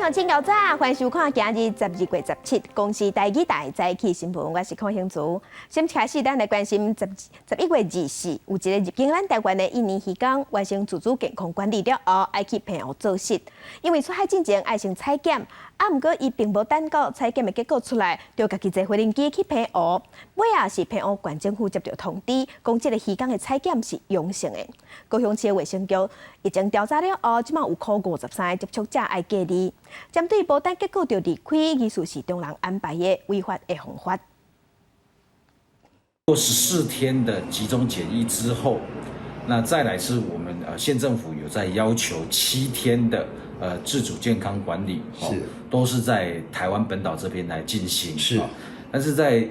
鄉親𠢕早，歡迎收看今日12月17公視台語台早起新聞，我是鄺興竹。先開始，咱來關心11月24，有一个入境咱台灣的印尼漁工完成自主健康管理了後，愛去澎湖做實。因為出海進前愛先採檢，啊，毋過伊並無等到採檢的結果出來，就家己坐飛行機去澎湖。尾仔是澎湖縣政府接著通知，講這个漁工的採檢是陽性的。高雄市衛生局已經調查了後，這馬有予53个接觸者愛隔離。針對無等結果就離開，疑似是中人安排的，違法會予罰。過14天的集中檢疫之後，那再來是我們縣政府有在要求7天的自主健康管理，都是在台灣本島這邊來進行。但是在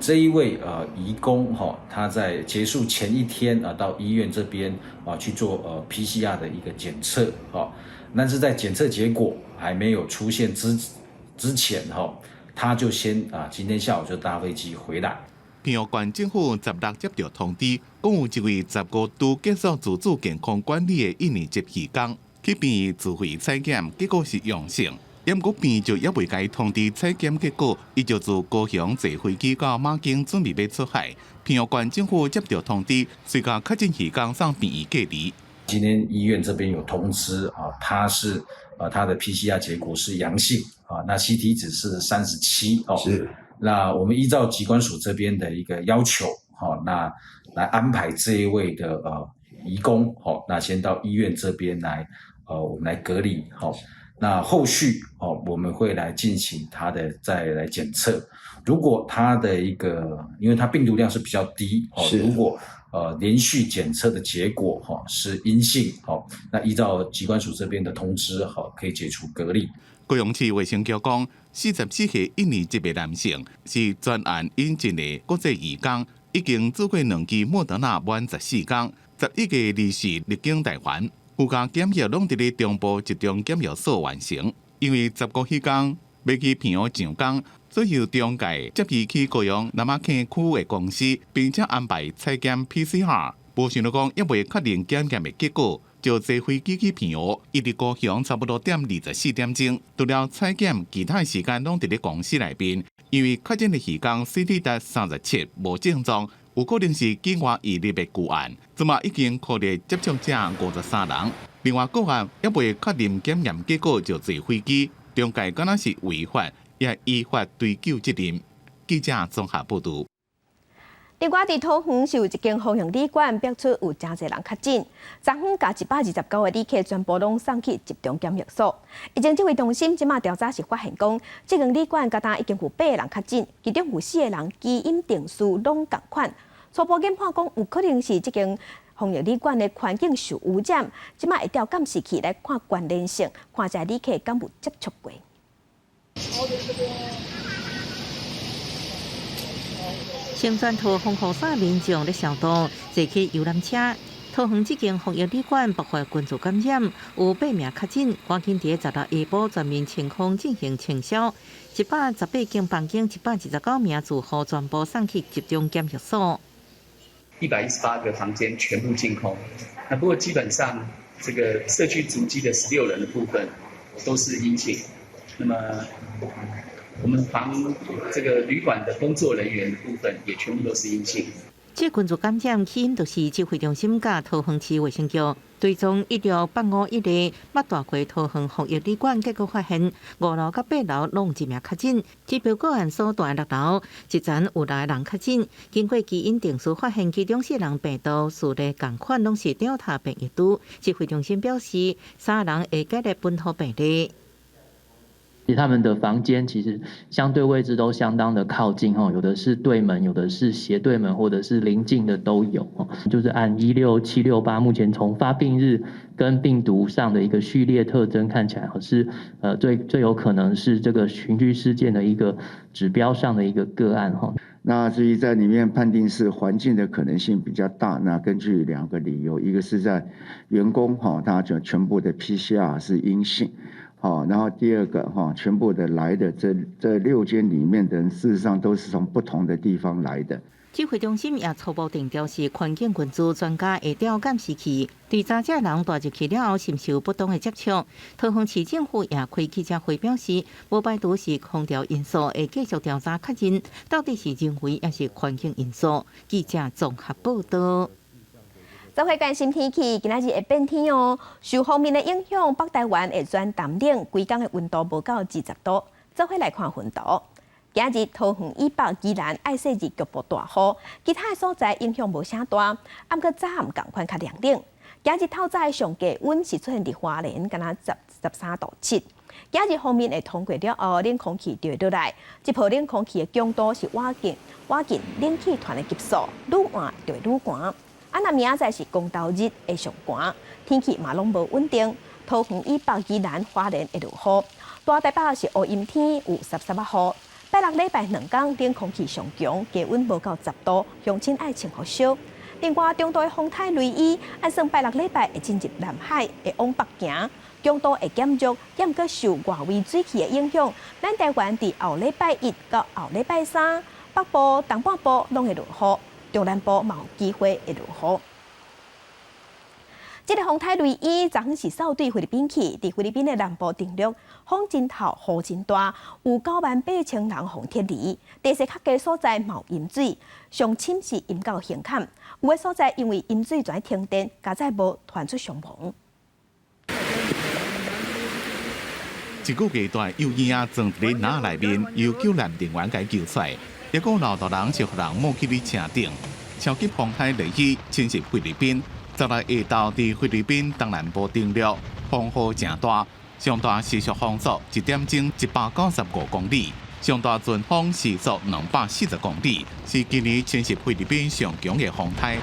這一位移工哈，他在結束前一天啊到醫院這邊啊去做PCR 的一個檢測哈，但是在檢測結果還沒有出現之前哈，他就先啊今天下午就搭飛機回來。澎湖縣政府16接著通知，講有一位15拄結束自主健康管理的印尼籍漁工，去病院自費採檢，結果是陽性。毋過病院就猶未共伊通知採檢結果，伊就自高雄坐飛機到馬經準備欲出海。澎湖縣政府接著通知，遂共確診漁工送病院隔離。今天醫院這邊有通知啊，他是啊他的 PCR 結果是陽性啊，那 CT 值是37哦。那我們依照疾管署這邊的一個要求，好，那來安排這一位的移工，好，那先到醫院這邊來，我們來隔離，好，那後續哦我們會來進行他的再來檢測，如果他的一個，因為他病毒量是比較低，哦，如果連續檢測的結果哈是陰性，好，那依照疾管署這邊的通知，好，可以解除隔離。高雄市衛生局講，44歲印尼籍的男性是專案引進的國際移工，已經做過兩劑莫德納滿14天，11月24入境台灣，居家檢疫攏佇咧中部集中檢疫所完成。因為15彼工欲去澎湖上工，所以由中介接伊去高雄南仔坑區的公司，並且安排採檢 PCR，無想著講猶未確認檢驗的結果，就坐飛機去澎湖，伊佇高雄差不多踮24點鐘，除了採檢，其他時間攏佇咧公司內面。因為確診的漁工 CT 值37，無症狀，有可能是境外移入的個案，這馬已經確認接觸者53人。另外個案猶未確認檢驗結果就坐飛機，中介敢若是違法，也依法追究責任。記者綜合報導。另外，佇桃園是有一間防疫旅館，爆出有誠濟人確診，昨昏共129個旅客全部攏送去集中檢疫所。疫情指揮中心這馬調查是發現講，這間旅館敢若已經有八個人確診，其中有四個人基因定序攏仝款。初步研判講，有可能是這間防疫旅館的環境受污染，這馬會調監視器來看關聯性，看這旅客敢有接觸過。先全套防護衫民眾咧消毒，坐去遊覽車。桃園這間防疫旅館爆發群組感染，有八名確診，趕緊佇16下晡全面清空進行清消。118間房間，129名住戶全部送去集中檢疫所。118個房間全部淨空。那不過基本上，這個社區足跡的16人的部分都是陰性。那麼我們房這個旅館的工作人員的部分也全部都是陰性。這群組感染起因就是指揮中心佮桃園市衛生局追蹤16551例捌蹛過桃園防疫旅館，結果發現5樓佮8樓攏一名確診，指標個案所蹛的6樓一層有六个人確診。經過基因定序發現，其中四人病毒序列仝款，攏是 Delta 變異株。指揮中心表示，三人會解列本土病例。其實他們的房間其實相對位置都相當的靠近哦，有的是對門，有的是斜對門，或者是鄰近的都有哦。就是按16768，目前從發病日跟病毒上的一個序列特徵看起來，是最最有可能是這個群聚事件的一個指標上的一個個案哈。那至於在裡面判定是環境的可能性比較大，那根據兩個理由，一個是在員工哈，他就全部的 PCR 是陰性。好，然後第二個哈，全部的來的這六間裡面的人，事實上都是從不同的地方來的。指揮中心也初步定調是環境群組專家會調監視器，對查這人帶入去了後，是受不當的接觸。桃園市政府也開記者會表示，無排除是空調因素，會繼續調查確認，到底是人為抑是環境因素。記者綜合報道。做伙關心天氣，今仔日會變天哦。受鋒面的影響，北台灣會轉淡冷，規工的溫度無到20度。做伙來看雲圖。今日桃園以北、宜蘭愛說是局部大雨，其他的所在影響無啥大。毋過早暗仝款較涼冷。今日透早的上低溫是出現佇花蓮，敢若13.7度。今日鋒面會通過了後，冷空氣就會落來。這波冷空氣的強度是倚近冷氣團的級數，愈晚就會愈寒。啊，若明仔載是公投日會上寒，天氣嘛攏無穩定。桃園以北、宜蘭、花蓮會落雨，大台北是烏陰天，有濕濕仔雨。拜六禮拜兩工冷空氣上強，低溫無到十度，鄉親愛穿予少。另外，中度的風颱雷伊，按算拜六禮拜會進入南海，會往北行，強度會減弱，猶閣受外圍水汽的影響，咱台灣佇後禮拜一到後禮拜三，北部、東半部攏會落雨，中南部嘛有機會會落雨。這個風颱雷伊，昨昏是掃對菲律賓去，佇菲律賓的南部登陸，風真透，雨真大，有98,000人予撤離。地勢較低所在嘛有淹水，上深是淹到胸坎，有的所在因為淹水全停電，加載無傳出傷亡。一個月大幼嬰仔鑽佇咧籃內面，由救難人員共救出來，一個老大人是予人摸去佇車頂，超級風颱雷伊侵襲菲律賓。十六下晝佇菲律賓東南部登陸，風雨誠大，上大時速風速一點鐘195公里，上大陣風時速240公里，是今年侵襲菲律賓上強的風颱。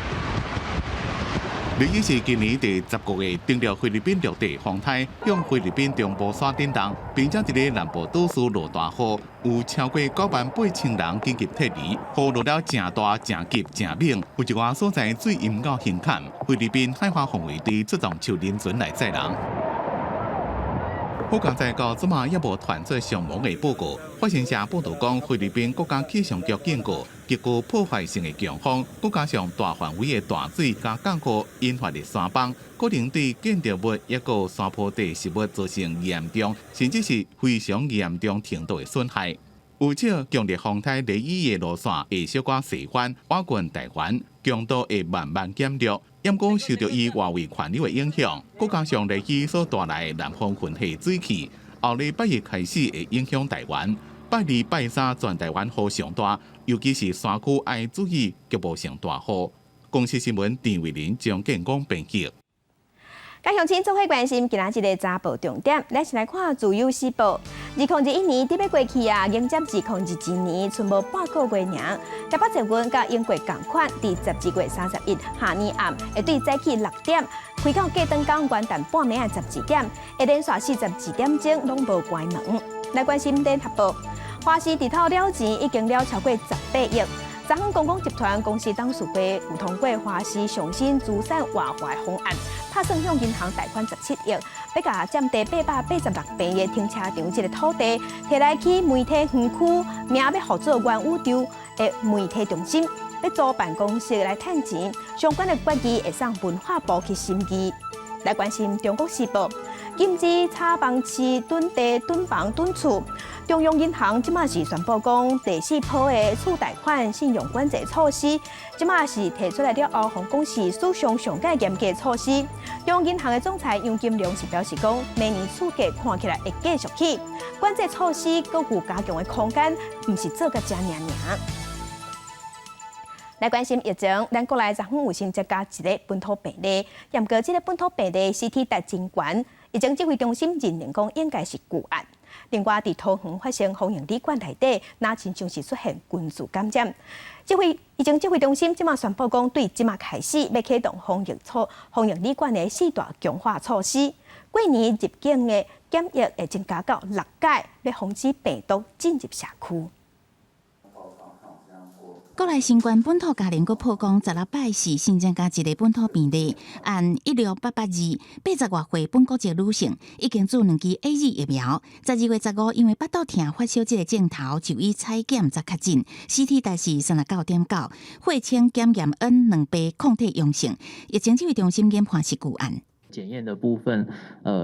雷伊是今年第10個登陸菲律賓陸地風颱，向菲律賓中部山頂動，並且佇咧南部島嶼落大雨，有超過98,000人緊急撤離，雨落了誠大、誠急、誠猛，有一寡所在水淹到胸坎。菲律賓海岸防衛隊出動樹林船來載人。好佳哉到這馬猶無傳出傷亡的報告。法新社報導講，菲律賓國家氣象局警告，極具破壞性的強風，閣加上大範圍的大水佮降雨引發的山崩，可能對建築物抑閣山坡地植物造成嚴重，甚至是非常嚴重程度的損害。有這強烈風颱雷伊的路線會小可西翻，倚近台灣，強度會慢慢減弱。毋過受著伊外圍環流的影響，閣加上雷伊所帶來的南方雲系水汽，後禮拜一開始會影響台灣。拜二、拜三全台灣雨上大，尤其是山區愛注意局部性大雨。公視新聞陳慧琳、張建光編輯。佮鄉親做伙關心今仔日的早報重點，咱先來看《自由時報》。2021年佇欲過去啊，迎接2022年，賰無半個月爾。台北捷運佮英國仝款，佇12月31下暝暗，會對早起6點開到隔轉工元旦半暝仔12點，會連續42點鐘攏無關門。來關心聯合報，華視佇透了錢已經了超過18億。昨昏公共集團公司董事會有通過華視上新資產活化方案，拍算向銀行貸款17億，欲共佔地886坪的停車場這个土地，提來起媒體園區，名欲號做元宇宙的媒體中心，欲租辦公室來趁錢，相關的決議會送文化部去審議。來關心中國時報，禁止炒房市囤地、囤房、囤厝。中央銀行這馬是宣布講，第四波的次貸款信用管制措施，這馬是提出來了後，予人講是史上上蓋嚴格措施。中央銀行的總裁楊金龍是表示講，明年厝價看起來會繼續起，管制措施閣有加強的空間，毋是做甲遮爾爾。來關心疫情，咱國內昨昏有新增加一个本土病例，毋過這个本土病例 CT 值真懸，疫情指揮中心認定講應該是舊案。另外，佇桃園發生防疫旅館內底，若親像是出現群聚感染。疫情指揮中心這馬宣布講，對這馬開始欲啟動防疫旅館的四大強化措施。過年入境的檢疫會增加到六改，欲防止病毒進入社區。國內新冠本土家庭閣曝光16擺是新增加一个本土病例，案16882，80外歲本國籍女性，已經注兩劑 AZ 疫苗。12月15因為腹肚疼發燒這个症頭，就醫採檢才確診，CT 值是39.9，血清檢驗 N 200抗體陽性，疫情指揮中心研判是舊案。檢驗的部分，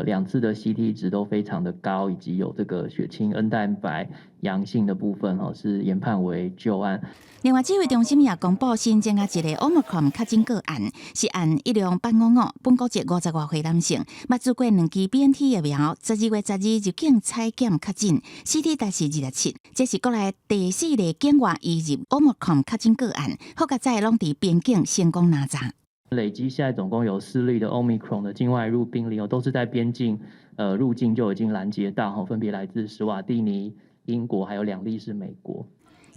兩次的 CT 值都非常的高，以及有這個血清 N 蛋白陽性的部分，哦，是研判為舊案。另外，指揮中心也公布新增加一个 Omicron 確診個案，是案10855，本國籍50外歲男性，捌注過兩劑 BNT 疫苗，12月12入境採檢確診，CT 值是27，這是國內第四例境外移入 Omicron 確診個案，好佳哉攏佇邊境成功攔查。累積現在總共有四例的 Omicron 的境外入病例哦，都是在邊境，入境就已經攔截到，分別來自史瓦蒂尼、英國，還有兩例是美國。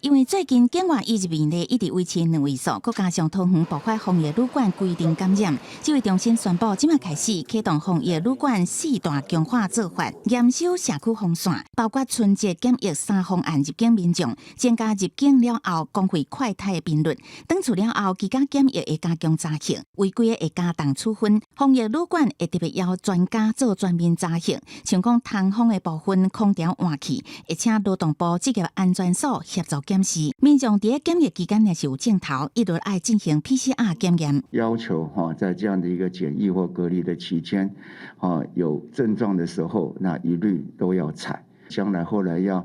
因為最近境外移入病例一直維持兩位數，閣加上桃園爆發防疫旅館規定感染，指揮中心宣布，這馬開始啟動防疫旅館四大強化做法，嚴守社區防線，包括春節檢疫三方案入境民眾，增加入境了後公費快篩的頻率，轉厝了後居家檢疫會加強查核，違規的會加重處分。防疫旅館會特別邀專家做全面查核，像講通風的部分空調換氣，會請勞動部職業安全所協助檢視。民眾佇檢疫期間若是有症頭，一律愛進行 PCR 檢驗。要求哈，在這樣的一個檢疫或隔離的期間，哈有症狀的時候，那一律都要採。將來後來要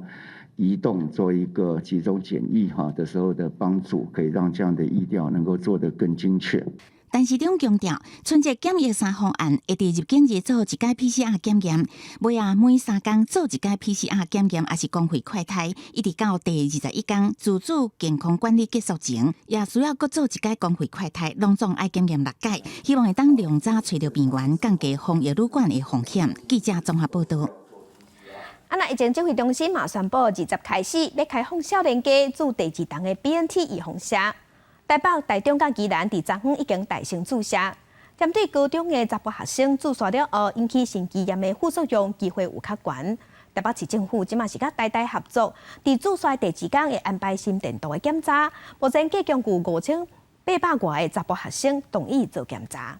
移動做一個集中檢疫哈的時候的幫助，可以讓這樣的疫調能夠做得更精確。陳時中強調，春節檢疫三方案會佇入境日做一擺 PCR 檢驗，尾仔每3工做一擺 PCR 檢驗，抑是公費快篩，一直到第21工自主健康管理結束前，也需要閣做一擺公費快篩，攏總愛檢驗六擺，希望會當量早揣著病源，降低防疫旅館的風險。記者綜合報道。啊，那疫情指揮中心嘛宣布，20開始欲開放少年家注第二筒的 BNT 預防射。台北、台中佮宜蘭佇昨昏已經帶先注射。針對高中的查埔學生注射了後引起心肌炎的副作用機會有較懸。台北市政府這馬是佮台大合作，佇注射第二工會安排心電圖的檢查。目前計共有5800外个查埔學生同意做檢查。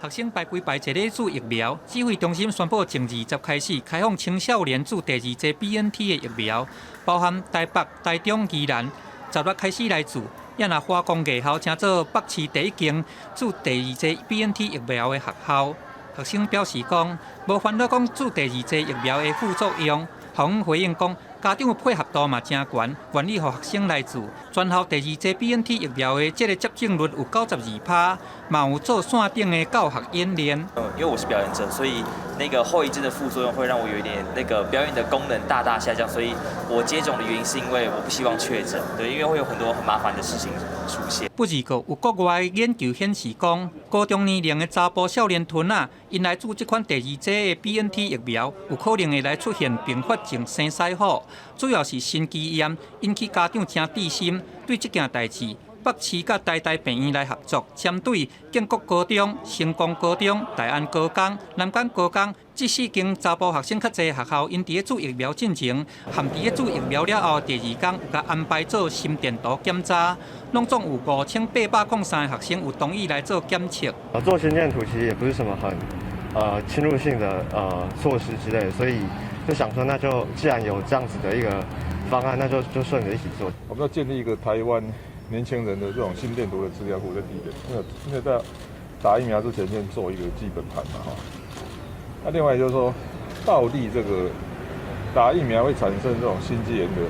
學生排幾排坐咧注疫苗，指揮中心宣布從二十開始開放青少年注第二劑 BNT 的疫苗，包含台北、台中、宜蘭。16開始來注，也若華工藝校成做北市第一間注第二劑 BNT 疫苗的學校。學生表示講，無煩惱講注第二劑疫苗的副作用。校方回應講，家長的配合度嘛誠懸，願意予學生來注。全校第二劑 BNT 疫苗的這个接種率有92%，嘛有做線頂的教學演練。因為我是表演者，所以那個後遺症的副作用會讓我有一點那個表演的功能大大下降，所以我接種的原因是因為我不希望確診，對，因為會有很多很麻煩的事情出現。不過，有國外研究顯示講，高中年齡的查埔少年孫仔，𪜶來注這款第二劑的 BNT 疫苗，有可能會來出現併發症生饞虎，主要是心肌炎，引起家長誠擔心。對這件代誌，北市佮台大病院來合作，針對建國高中、成功高中、大安高工、南港高工這四間查埔學生較濟學校，𪜶佇咧注疫苗進前，含佇咧注疫苗了後，第二工有共安排做心電圖檢查，攏總有5803個學生有同意來做檢測。做心電圖其實也不是什麼很侵入性的措施之類，所以就想說，那就既然有這樣子的一個方案，那就順着一起做。我們要建立一個台灣年輕人的這種心電圖的資料庫，這第一點，因為在打疫苗之前先做一個基本盤嘛，哈。那另外就是說，到底這個打疫苗會產生這種心肌炎的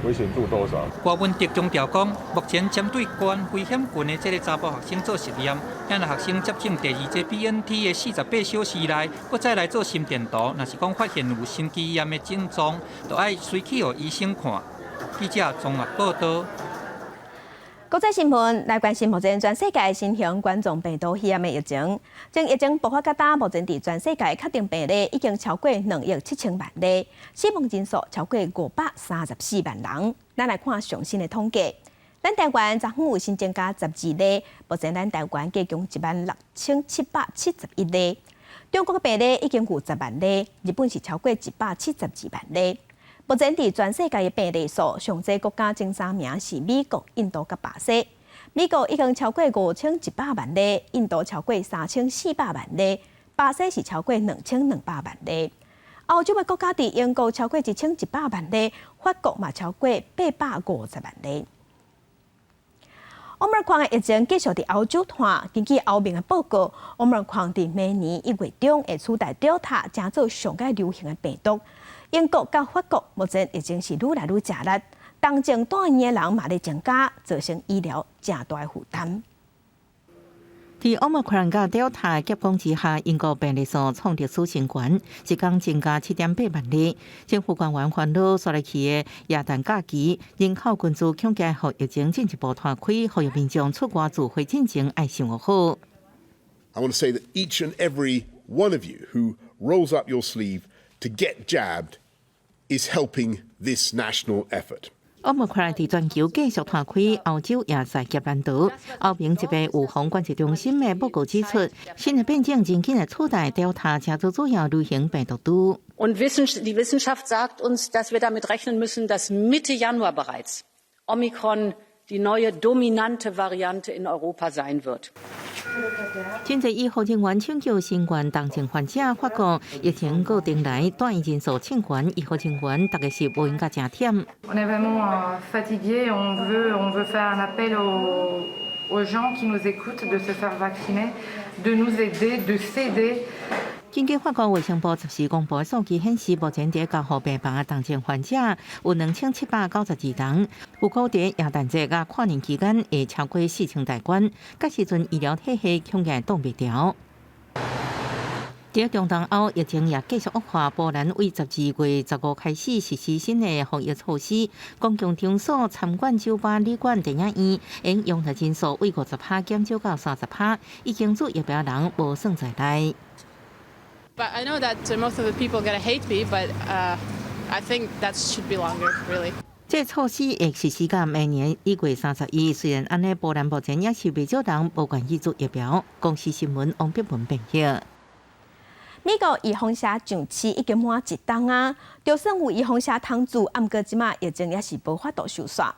危險度多少？郭文德強調講，目前針對高危險群的這个查埔學生做實驗，若學生接種第二劑 BNT 的48小時內，閣再來做心電圖，若是講發現有心肌炎的症狀，就愛隨去予醫生看。記者綜合報道。國際新聞來關心，目前全世界新型冠狀病毒肺炎的疫情，從疫情爆發到今，目前佇全世界確定病例已經超過2億7千萬例，死亡人數超過534萬人。咱來看上新的統計，咱台灣昨昏有新增加12例，目前咱台灣計共16,771例。中國的病例已經有10萬例，日本是超過172萬例。目前佇全世界的病例數，上濟國家前三名是美國、印度佮巴西。美國已經超過5100萬例，印度超過3400萬例，巴西是超過2200萬例。歐洲的國家佇英國超過1100萬例，法國嘛超過850萬例。Omicron 的疫情繼續佇歐洲湠，根據歐盟的報告，Omicron 佇明年1月中會取代 Delta，成做上蓋流行的病毒。英國佮法國目前疫情是愈來愈食力，重症住院的人嘛咧增加，造成醫療誠大的負擔。佇 Omicron 佮 Delta 夾攻之下，英國病例數創歷史新高，一工增加7.8萬例。政府官員煩惱，紲來去的耶誕假期，人口群聚恐驚予疫情進一步拖開，呼籲民眾出外聚會進前愛想好。 I want to say that each and every one of you who rolls up your sleeve to get jabbed is helping this national effort. Omicron 佇全球繼續拖開，歐洲也在劫難逃。歐盟疾病預防管制中心的報告指出，新的變種真緊會取代 Delta，成做主要流行病毒株。 Und die Wissenschaft sagt uns, dass wir damit rechnen müssen, dass Mitte Januar bereits Omikron die neue dominante Variante in Europa sein wird. 真濟醫護人員搶救新冠重症患者，法國疫情閣轉來，住院人數衝懸，醫護人員逐家是無閒甲誠忝。 On est vraiment fatigué, on veut faire un appel aux gens qui nous écoutent de se faire vacciner, de nous aider, de s'aider. 根據法國衛生部14公布的數據顯示，目前佇加護病房的重症患者有2792人，有估佇耶誕節佮跨年期間會超過4000大關，到時陣醫療體系恐驚擋袂牢。佇中東歐疫情也繼續惡化，波蘭為12月15開始實施新的防疫措施，公共場所、餐館、酒吧、旅館、電影院，容納人數為50%減少到30%，已經注疫苗人無算在內。 But I know that most of the people gonna hate me, but I think that should be longer, really. 這措施會實施到明年1月31。雖然按呢，波蘭目前也是袂少人無願意注疫苗。公視新聞王碧文編譯。美國預防射上市已經滿一冬啊，就算有預防射通注，毋過這馬疫情也是無法度收煞。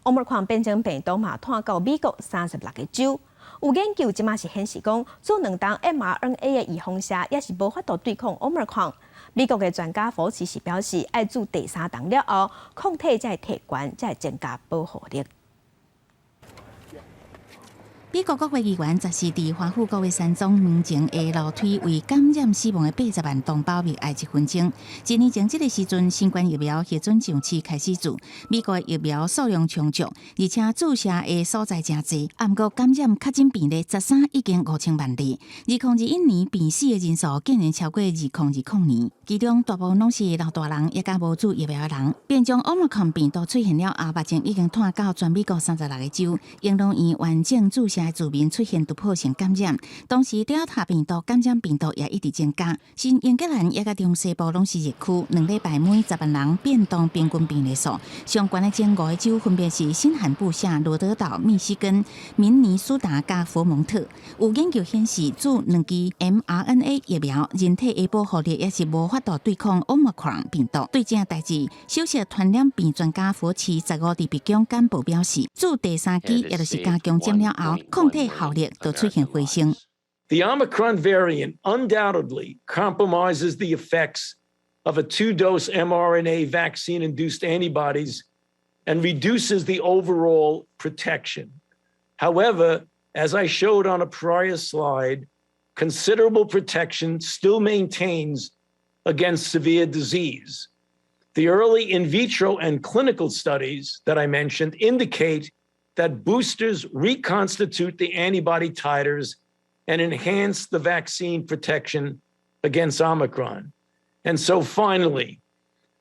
Omicron 變種病毒嘛，湠到美國36個州。有研究這馬是顯示講，注兩針 mRNA 的預防射也是無法度對抗 Omicron。美國的專家福奇是表示，愛注第三針了後，抗體才會提懸，才會增加保護力。美國國會議員十四佇華府國會山莊門前的樓梯為感染死亡的80萬同胞默哀一分鐘。一年前這個時陣，新冠疫苗核准上市開始注，美國疫苗數量充足，而且注射的所在誠濟。毋過感染確診病例13已經5000萬例，2021年病死的人數竟然超過2020年，其中大部分攏是老大人，也佮無注疫苗的人。變種 Omicron 病毒出現了後，目前已經湠到全美國36個州，閻羅縣完整注射的住民出現突破性感染，同時 Delta 病毒感染病毒也一直增加。新英格蘭也佮中西部攏是熱區，2禮拜每10萬人變動平均病例數，上懸的前五個州分別是新罕布夏、羅德島、密西根、明尼蘇達佮佛蒙特。有研究顯示，注兩劑 mRNA 疫苗，人體的保護力也是無法度對抗 Omicron 病毒。對這件代誌，首席傳染病專家福奇15佇白宮簡報表示，注第三劑也就是加強針了後，抗體效力就出現回升。 The Omicron variant undoubtedly compromises the effects of a two-dose mRNA vaccine-induced antibodies and reduces the overall protection. However, as I showed on a prior slide, considerable protection still maintains against severe disease. The early in vitro and clinical studies that I mentioned indicate that boosters reconstitute the antibody titers and enhance the vaccine protection against Omicron. And so finally,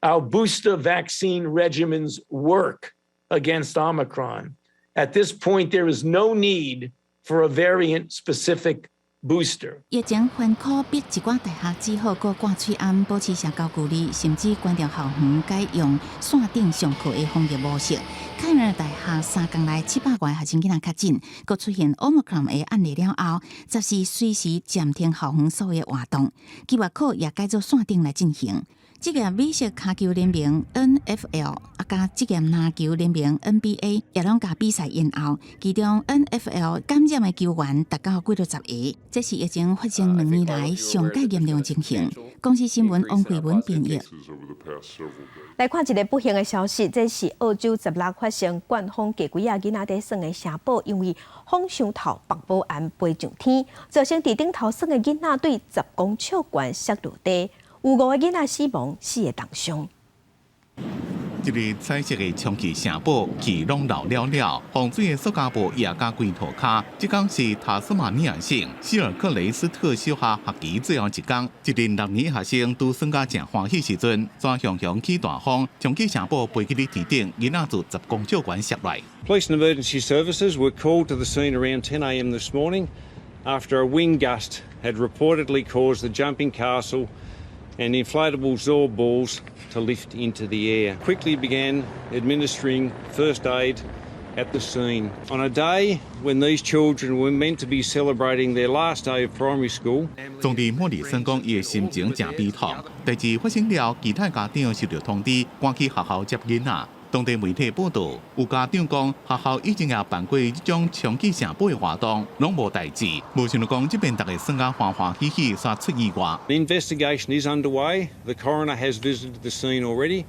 our booster vaccine regimens work against Omicron. At this point, there is no need for a variant specific booster. 疫情反苦逼一寡大學只好閣掛喙罨，保持社交距離，甚至關掉校園，改用線頂上課的防疫模式。凱爾大學3工內700外學生囡仔確診，閣出現 Omicron 的案例了後，十四隨時暫停校園所有活動，期末考也改做線頂來進行。職業美式跤球聯盟 NFL 啊，佮職業籃球聯盟 NBA 也攏共比賽延後。其中 NFL 感染的球員達到幾落十個，這是疫情發生2年來上蓋嚴重情形。公視新聞王慧文編譯。來看一个不幸的消息，這是澳洲16發生颳風雞幾仔囡仔佇耍的城堡，因為風傷透，爆無絚飛上天，造成佇頂頭耍的囡仔對10公尺懸摔落地，有五個囡仔死亡，四個重傷。這个彩色的充氣城堡，氣攏漏了了，防水的塑膠布也共規塗跤。這工是塔斯馬尼亞省希爾克雷斯特小學學期最後一工，一陣六年學生拄耍甲誠歡喜時陣，煞雄雄起大風，充氣城堡飛去咧天頂，囡仔自10公尺懸摔落。 Police and emergency services were called to the scene around 10 a.m. this morning after a wind gust had reportedly caused the jumping castle and inflatable Zorb balls to lift into the air. Quickly began administering first aid at the scene. On a day when these children were meant to be celebrating their last day of primary school. 總理莫里森講，伊的心情誠悲痛。代誌發生了，其他家長收到通知，趕去學校接囡仔。當地媒體報道，有家長講，學校以前也辦過這種充氣城堡的活動，攏無代誌。無想到講這擺逐家耍甲歡歡喜喜，煞出意外。 The investigation is underway. The coroner has visited the scene already.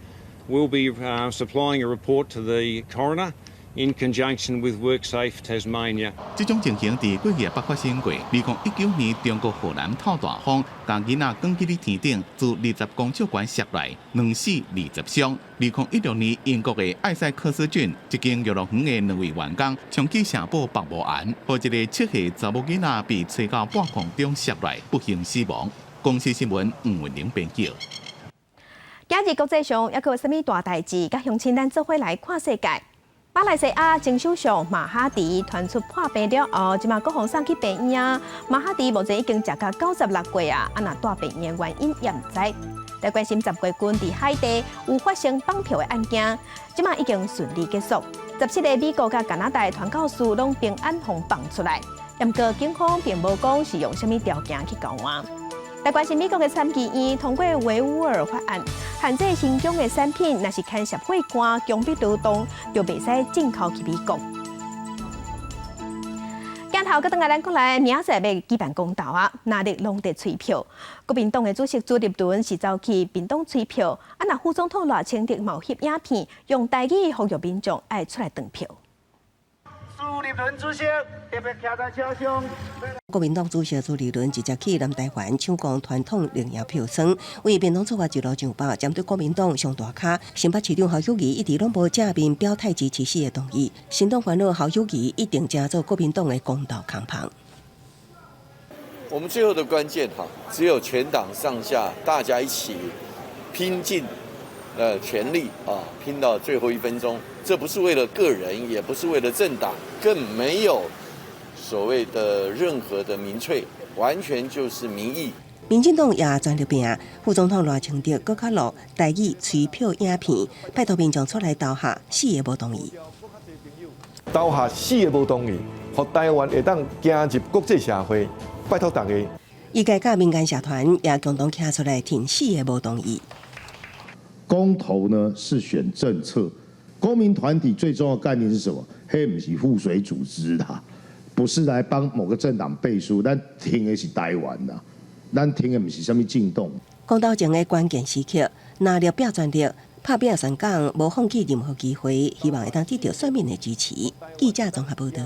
We'll be supplying a report to the coroner in conjunction with WorkSafe Tasmania. 這種情形佇過去也捌發生過。2019年，中國河南透大風，共囡仔捲去咧天頂，自20公尺懸摔落，兩死20傷。2016年，英國的艾塞克斯郡一間遊樂園的兩位員工，充氣城堡縛無絚，予一個7歲查某囡仔被吹到半空中摔落，不幸死亡。公視新聞吳文玲編輯。今日國際上猶閣有啥物大代誌？佮鄉親咱做伙來看世界。馬來西亞前首相馬哈迪傳出破病了後，這馬閣予送去病院啊。馬哈迪目前已經食到96歲啊，啊若蹛病院的原因也毋知。來關心10月份佇海地有發生綁票的案件，這馬已經順利結束。17個美國佮加拿大傳教士攏平安予放出來，毋過警方並無講是用啥物條件去交換。來關心美國的參議院通過維吾爾法案，限制新疆的產品，若是牽涉血汗、強迫勞動，就袂使進口去美國。鏡頭閣轉來咱國內，明仔載欲舉辦公投啊，藍綠攏佇催票。國民黨的主席朱立倫是走去屏東催票，啊，若副總統賴清德嘛翕影片，用台語呼籲民眾愛出來投票。朱立倫主席特別徛在車上。國民黨主席朱立倫直接去南台灣搶攻傳統綠營票倉，為屏東出發一路上北，針對國民黨上大咖，新北市長侯友宜一直攏無正面表態支持四個動議，新黨元老侯友宜一定成做國民黨的公投扛棒。我們最後的關鍵哈，只有全黨上下大家一起拼盡全力啊，拼到最後一分鐘。這不是為了個人，也不是為了政黨，更沒有所謂的任何的民粹，完全就是民意。民進黨也全力拼，副總統賴清德閣較錄台語催票影片，拜託民眾出來投下四個無同意。投下四個無同意，予台灣會當行入國際社會，拜託大家。醫界佮民間社團也共同站出來挺四個無同意。公投呢是選政策，公民團體最重要的概念是什麼？彼毋是附隨組織啦，不是來幫某個政黨背書，咱挺的是台灣啦，咱挺的毋是啥物政黨。公投前的關鍵時刻，藍綠拼全力，拍拚選港，無放棄任何機會，希望會當得到選民的支持。記者綜合報道。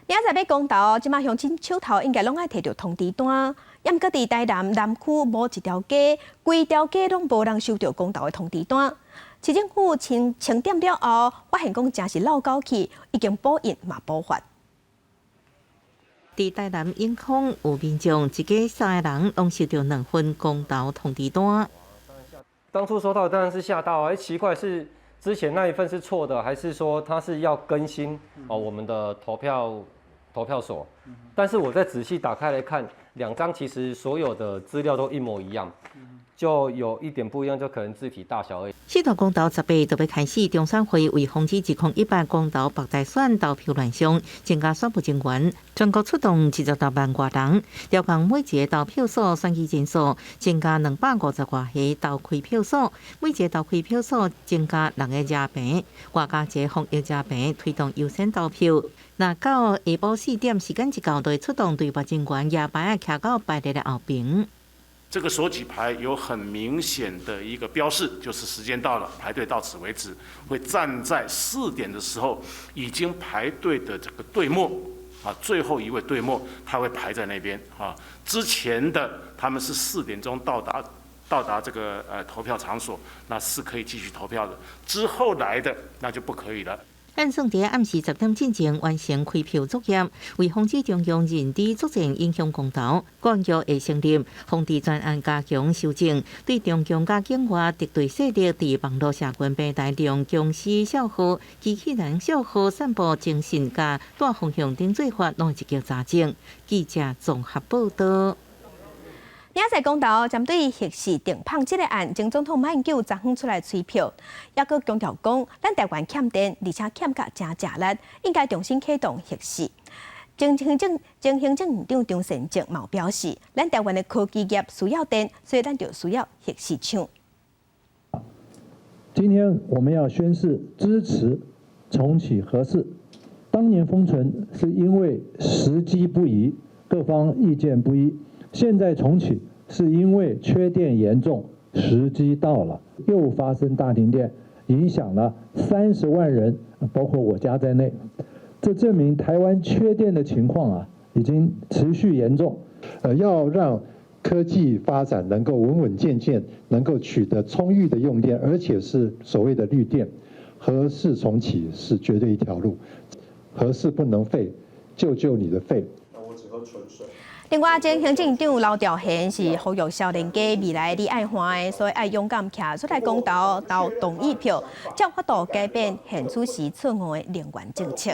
明仔載欲公投，這馬鄉親手頭應該攏愛提著通知單。毋過佇台南南區某一條街，規條街攏無人收著公投的通知單。市政府清清點了後，發現講誠是落狗去，已經補印嘛補發。佇台南永康有民眾一家三个人攏收著兩份公投通知單。當初收到當然是嚇到啊！奇怪，是之前那一份是錯的，還是說他是要更新哦我們的投票所？但是我再仔細打開來看，兩張其實所有的資料都一模一樣。就有一點不一樣，就可能字體大小而已。四大公投18就欲開始，中選會為防止2018公投北大選投票亂象，增加選務人員，全國出動26萬外人，調動每一個投票所選舉人數增加250外個投開票所，每一個投開票所增加6個遮棚，外加一個防疫遮棚，推動優先投票。若到下晡4點時間一到，就會出動隊伍人員舉牌仔徛到排列的後邊。這個索取牌有很明顯的一個標示，就是時間到了，排隊到此為止。會站在4點的時候，已經排隊的這個隊末，啊，最後一位隊末，他會排在那邊啊。之前的他們是4點鐘到達這個投票場所，那是可以繼續投票的。之後來的那就不可以了。按算佇暗時10點進前完成開票作業，為防止中共認知作戰影響公投，國安局會成立防治專案加強修正，對中共佮境外敵對勢力佇網路社群平台利用僵屍賬號、機器人賬號散布徵信佮帶風向等做法，攏會一一查證。記者綜合報道。明仔載公投針對核四停麭這个案，前總統馬英九昨昏出來催票，抑閣強調講，咱台灣欠電，而且欠甲誠食力，應該重新啟動核四。前行政院長張善政嘛表示，咱台灣的科技業需要電，所以咱就需要核四廠。今天我們要宣示支持重啟核四。當年封存是因為時機不宜，各方意見不一。現在重啟是因為缺電嚴重，時機到了，又發生大停電，影響了30萬人，包括我家在內。這證明台灣缺電的情況啊，已經持續嚴重。要讓科技發展能夠穩穩健健，能夠取得充裕的用電，而且是所謂的綠電，核四重啟是絕對一條路。核四不能廢，救救你的肺。另外，前行政長劉兆玄是呼籲少年家未來你愛看的，所以愛勇敢徛出來公投投同意票，才有法度改變現此時錯誤的能源政策。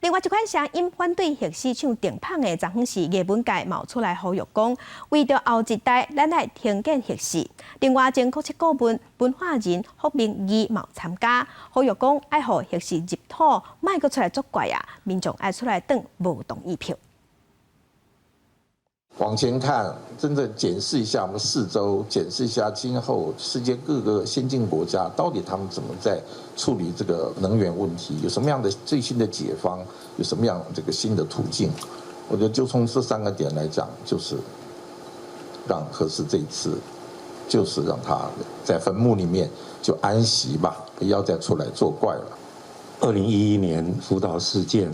另外一款聲音反對核四廠停麭的，昨昏是藝文界嘛出來呼籲講，為著後一代，咱愛停建核四。另外，前國策顧問文化人傅明義嘛參加，呼籲講愛予核四入土，莫閣出來作怪啊！民眾愛出來轉無同意票。往前看，真正檢視一下我們四周，檢視一下今後世界各個先進國家到底他們怎麼在處理這個能源問題，有什麼樣的最新的解方，有什麼樣這個新的途徑？我覺得就從這三個點來講，就是讓核四這一次，就是讓它在墳墓裡面就安息吧，不要再出來作怪了。2011年福島事件，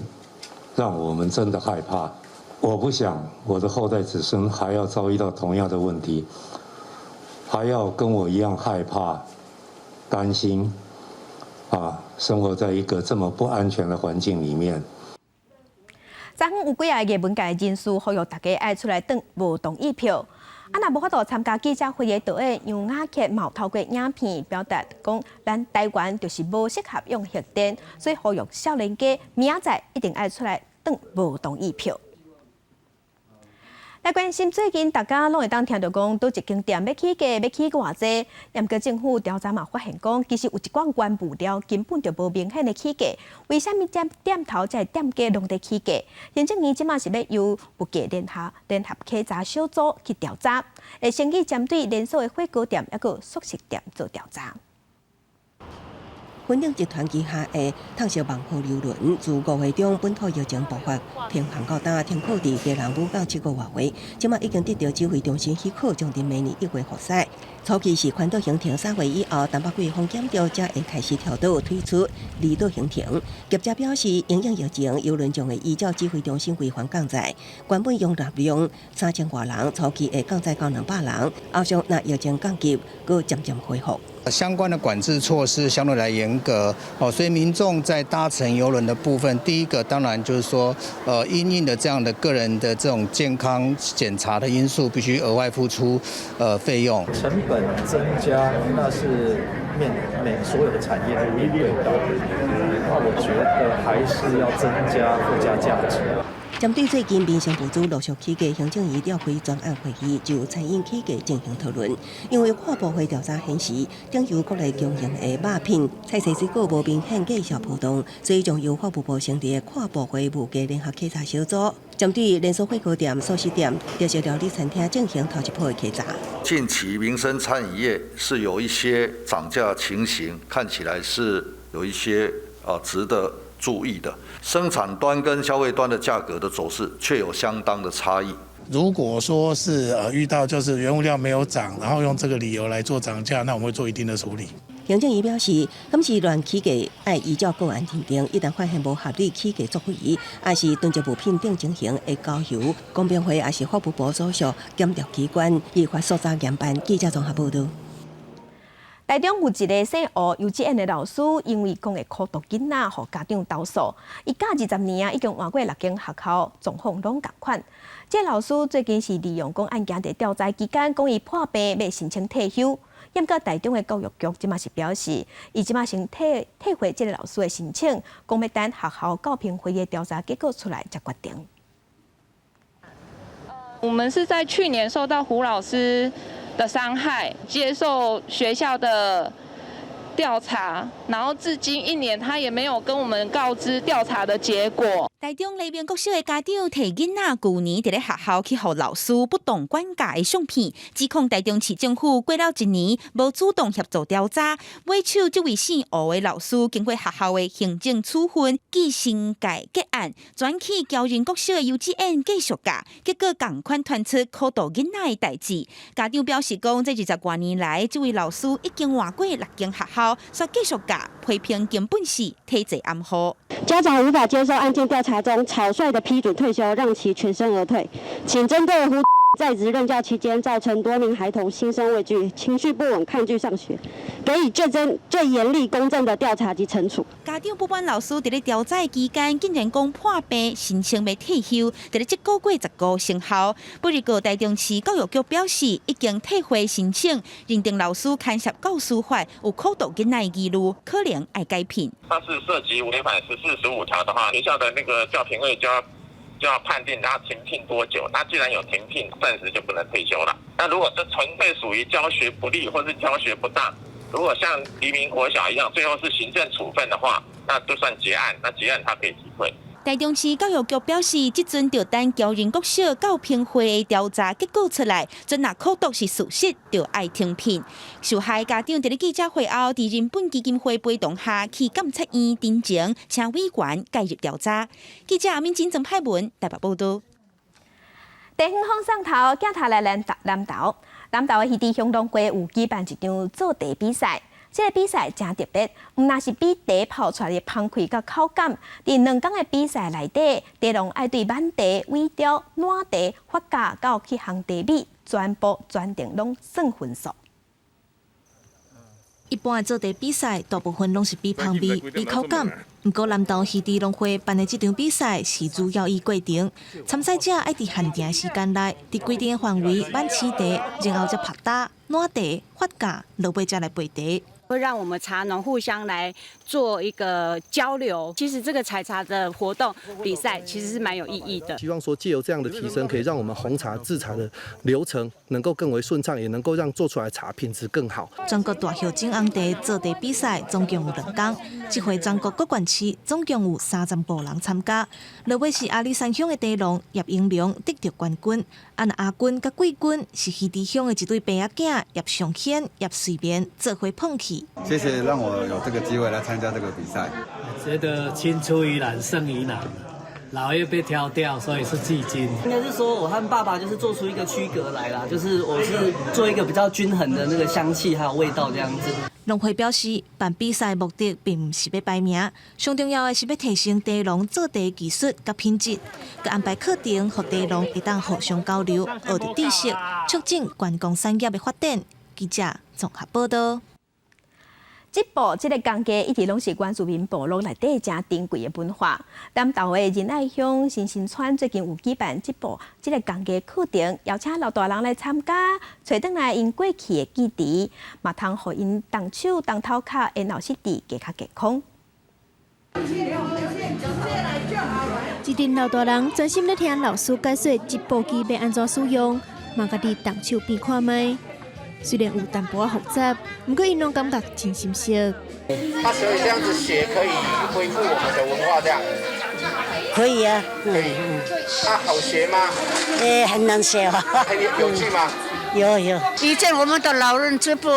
讓我們真的害怕。我不想我的後代子孫還要遭遇到同樣的問題，還要跟我一樣害怕、擔心，啊，生活在一個這麼不安全的環境裡面。昨昏有幾个藝文界人士呼籲大家愛出來轉無同意票。啊，若無法度參加記者會的導演楊雅傑嘛透過影片表達講，咱台灣就是無適合用核電，所以呼籲少年家明仔載一定愛出來轉無同意票。來關心最近，大家攏會當聽著講，佗一間店欲起價，欲起偌濟。毋過政府調查嘛發現講，其實有一寡原物料根本就無明顯的起價。為啥物這店頭這店家攏佇起價？行政院這馬是欲由物價聯合稽查小組去調查，會先去針對連鎖的火鍋店抑閣速食店做調查。雲頂集團旗下的燙色萬豪郵輪，自5月中本土疫情爆發，停航到今停靠佇基隆母港七個外月，這馬已經得到指揮中心許可，將佇明年1月復駛。初期是環島行程3月以後，東北季風減弱，才會開始調島推出離島行程。業者表示，因應疫情，郵輪將會依照指揮中心規範降載，原本容納量3000外人，初期會降載到200人，後續若疫情降級，閣漸漸恢復。相關的管制措施相對來嚴格哦，所以民眾在搭乘郵輪的部分，第一個當然就是說，因應的這樣的個人的這種健康檢查的因素，必須額外付出費用。成本增加，那是面每所有的產業都面對到的。那我覺得還是要增加附加價值。針對最近民生物資陸續起價，行政院召開專案會議，就餐飲起價進行討論。因為跨部會調查顯示，頂由國內供應的肉品、菜色水果無明顯價數波動，所以將由法務部成立的跨部會物價聯合稽查小組，針對連鎖火鍋店、素食店、特色料理餐廳進行頭一波的稽查。近期民生餐飲業是有一些漲價情形，看起來是有一些值得注意的。生產端跟消費端的價格的走勢卻有相當的差異。如果說是遇到就是原物料沒有漲，然後用這個理由來做漲價，那我們會做一定的處理。行政院表示，敢是亂起價，愛依照個案認定，一旦發現無合理起價作為，抑是囤積物品等情形，會交由公平會抑是法務部所屬檢調機關依法訴查嚴辦。記者綜合報導。台中有一个姓胡幼稚園的老師，因為講會苦毒囡仔，予家長投訴。伊教20年啊，已經換過六間學校，狀況攏仝款。這個老師最近是利用講案件佇調查期間，講伊破病欲申請退休。毋過台中的教育局這馬是表示，伊這馬先退回這个老師的申請，講欲等學校教評會的調查結果出來才決定。我們是在去年受到胡老師的傷害，接受學校的調查，然後至今一年，他也沒有跟我們告知調查的結果。台中黎明國小的家長提囡仔舊年佇咧學校去予老師不當管教的相片，指控台中市政府過了一年無主動協助調查，尾手這位姓胡的老師經過學校的行政處分，記申誡結案，轉去僑仁國小的幼稚園繼續教，結果仝款傳出苦毒囡仔的代誌。家長表示講，這20外年來，這位老師已經換過六間學校，煞繼續教，批評根本是體制暗號。家長無法接受案件調查中草率的批准退休，讓其全身而退。請針對胡在職任教期間造成多名孩童心生畏懼、情緒不穩、抗拒上學，給予最真、最嚴厲、公正的調查及懲處。家長不滿老師佇咧調查期間，竟然講破病申請欲退休，佇咧這個月15生效。不過台中市教育局表示，已經退回申請，認定老師牽涉教師法有苦毒囡仔的疑慮，可能愛解聘。他是涉及違反14、15條的話，學校的那個教評會就要判定他停聘多久。那既然有停聘，暫時就不能退休了。那如果這純粹屬於教學不力或是教學不當，如果像黎明國小一樣，最後是行政處分的話，那就算結案。那結案他可以提退。台中市教育局表示，這陣就等僑仁國小教評會的調查結果出來，準若苦毒是事實，就愛停聘。受害家長佇咧記者會後，佇人本基金會陪同下去監察院陳情，請委員介入調查。記者阿敏金曾派文台北報導。地方放送頭，鏡頭來南投，南投的魚池鄉農會有舉辦一場做茶比賽。這个比賽誠特別，毋但是比茶泡出來的香氣佮口感。佇2工的比賽內底，茶農愛對挽茶、萎凋、湳茶、發酵到去烘茶米，全部全程攏算分數。一般的做茶比賽，大部分攏是比香味、比口感。毋過南投魚池農會辦的這場比賽是主要以過程，參賽者愛佇限定時間內，佇規定的範圍挽青茶，然後才曝焦、湳茶、發酵，落尾才來焙茶。會讓我們茶農互相來做一個交流。其實這個採茶的活動比賽其實是蠻有意義的。希望說借由這樣的提升，可以讓我們紅茶製茶的流程能夠更為順暢，也能夠讓做出來茶品質更好。全國大葉種紅茶做茶比賽總共有2工，這回全國各縣市總共有35人參加。落尾是阿里山鄉的茶農葉英良得著冠軍，啊若亞軍佮季軍是魚池鄉的一對爸仔囝葉尚軒、葉瑞棉做伙捧去。謝謝讓我有這個機會來參加這個比賽。覺得青出於藍勝於藍，老葉被挑掉，所以是季軍。應該是說我和爸爸就是做出一個區隔來啦，就是我是做一個比較均衡的那個香氣還有味道這樣子。農會表示，辦比賽目的並毋是欲排名，上重要的是欲提升茶農做茶技術佮品質，閣安排課程，予茶農會當互相交流，學著知識，促進觀光產業的發展。記者綜合報導。織布這个工藝一直攏是原住民部落內底誠珍貴的文化。南投的仁愛鄉新興村最近有舉辦織布這个工藝課程，邀請老大人來參加，揣轉來𪜶過去的記憶，嘛通予𪜶動手動頭殼的腦實質加較健康。一陣老大人專心咧聽老師解說織布機欲按怎使用，嘛家己動手變看覓。雖然有淡薄仔複雜，毋過𪜶攏感覺真心適。那所以這樣子學可以恢復我們的文化，這樣可以啊，可以。那好學嗎？很難學啊。有趣嗎？有有。以前我們的老人織布，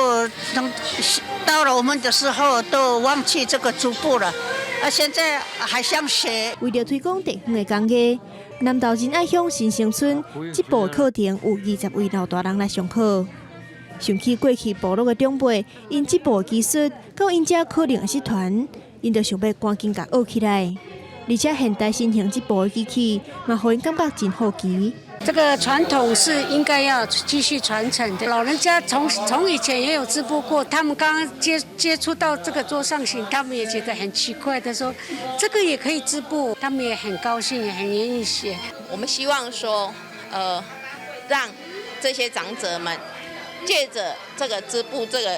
到了我們的時候都忘記這個織布了，啊，現在還想學。為著推廣地方的工藝，南投仁愛鄉新生村織布課程有20位老大人來上課。想起過去部落的長輩，𪜶織布技術，到𪜶遮可能會失傳，𪜶就想欲趕緊共學起來。而且現代新型織布的機器，嘛予𪜶感覺真好奇。這個傳統是應該要繼續傳承的。老人家從以前也有織布過，他們剛剛接觸到這個桌上型，他們也覺得很奇怪的說，這個也可以織布，他們也很高興，也很願意學。我們希望說，讓這些長者們借著這個織布這個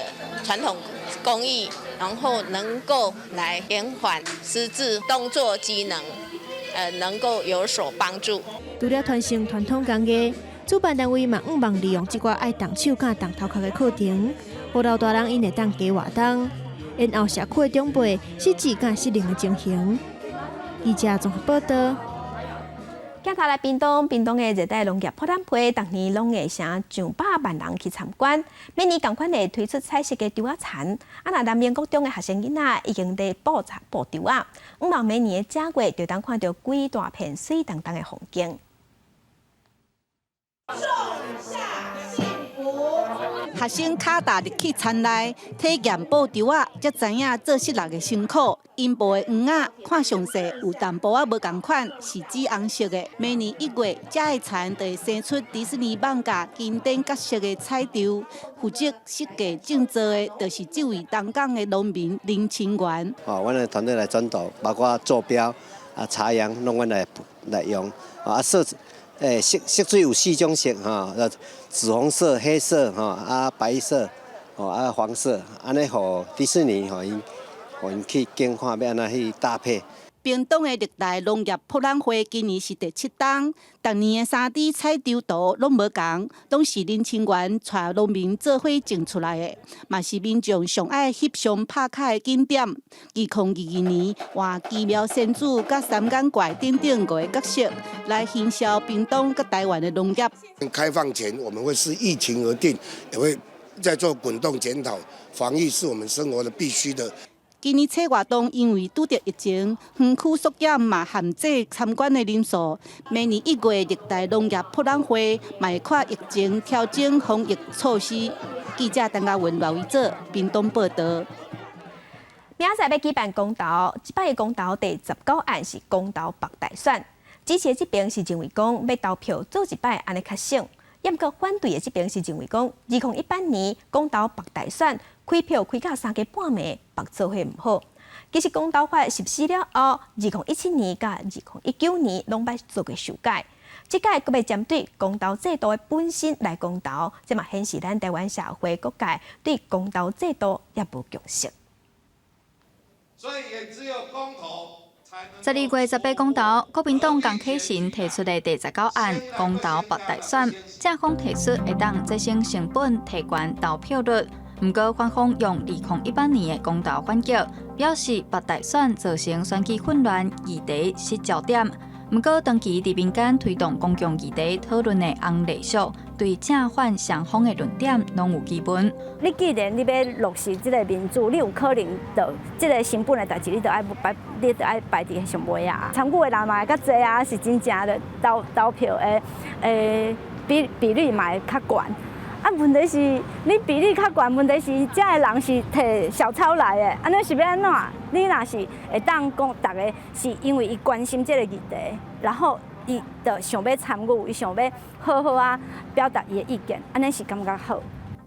傳統工藝，然後能夠來延緩失智動作機能，能夠有所幫助。除了傳承傳統工藝，主辦單位嘛向望利用這寡愛動手佮動頭殼的課程，予老大人𪜶會當加活動，延後社區的長輩失智佮失能的情形。記者綜合報道。鏡頭來屏東，屏東的熱帶農業博覽會，逐年攏會成上百萬人去參觀。每年仝款會推出彩色的稻仔田，啊，若南明國中的學生囡仔已經佇布布稻仔，向望明年的正月就當看著規大片媠當當的風景。種下幸福。學生跤踏入去田內體驗布稻仔，才知影做室內的辛苦。𪜶布的黃仔看詳細有淡薄仔無仝款，是紫紅色的。每年1月，遮的田就會生出迪士尼網咖經典角色的彩稻。負責設計種植的，就是這位東港的農民林清源。哦，阮的團隊來轉導，包括坐標啊、插秧，攏阮來用。啊，色，色水有四種色吼，紫紅色、黑色吼，啊白色，哦啊黃色，按呢予迪士尼予𪜶去揀看欲按怎去搭配。屏東的熱帶農業博覽會今年是第七冬，逐年的3D 彩稻圖攏無仝，攏是林清源帶農民做伙種出來的，嘛是民眾上愛翕相拍卡的景點。2022年換奇妙仙子佮三眼怪等等五个角色來行銷屏東佮台灣的農業。開放前我們會視疫情而定，也會再做滾動檢討。防疫是我們生活的必須的。今年這活動因為拄著疫情，園區縮減嘛限制參觀的人數。明年1月熱帶農業博覽會嘛會看疫情調整防疫措施。記者陳嘉文、羅維哲屏東報道。明仔載欲舉辦公投，這擺公投第19案是公投北大選。支持的這邊是認為講欲投票做一擺按呢較省，毋過反對的這邊是認為講，2018年公投北大選開票開到三更半暝，白做伙毋好。其實公投法實施了後，2017年佮2019年攏捌做過修改，這擺閣欲針對公投制度的本身來公投，這嘛顯示咱台灣社會各界對公投制度猶無共識。所以也只有公投。12月18公投，國民黨江啟臣提出的第19案公投北大選，正方提出會當節省成本、提懸投票率。毋過反方用2018年的公投反擊，表示北大選造成選舉混亂，議題失焦點。毋過長期佇民間推動公共議題討論的洪麗淑，對正反雙方的論點攏有疑問。你既然你欲落實這个民主，你有可能就這个成本的代誌，你著愛擺佇上尾啊。參與的人嘛會較濟啊，是真正的投票的比率嘛會較懸。啊，問題是你比例較懸，問題是遮的人是提小抄來的，按呢是欲按怎？你若是會當講，逐个是因為伊關心這个議題，然後伊就想欲參與，伊想欲好好啊表達伊的意見，按呢是感覺好。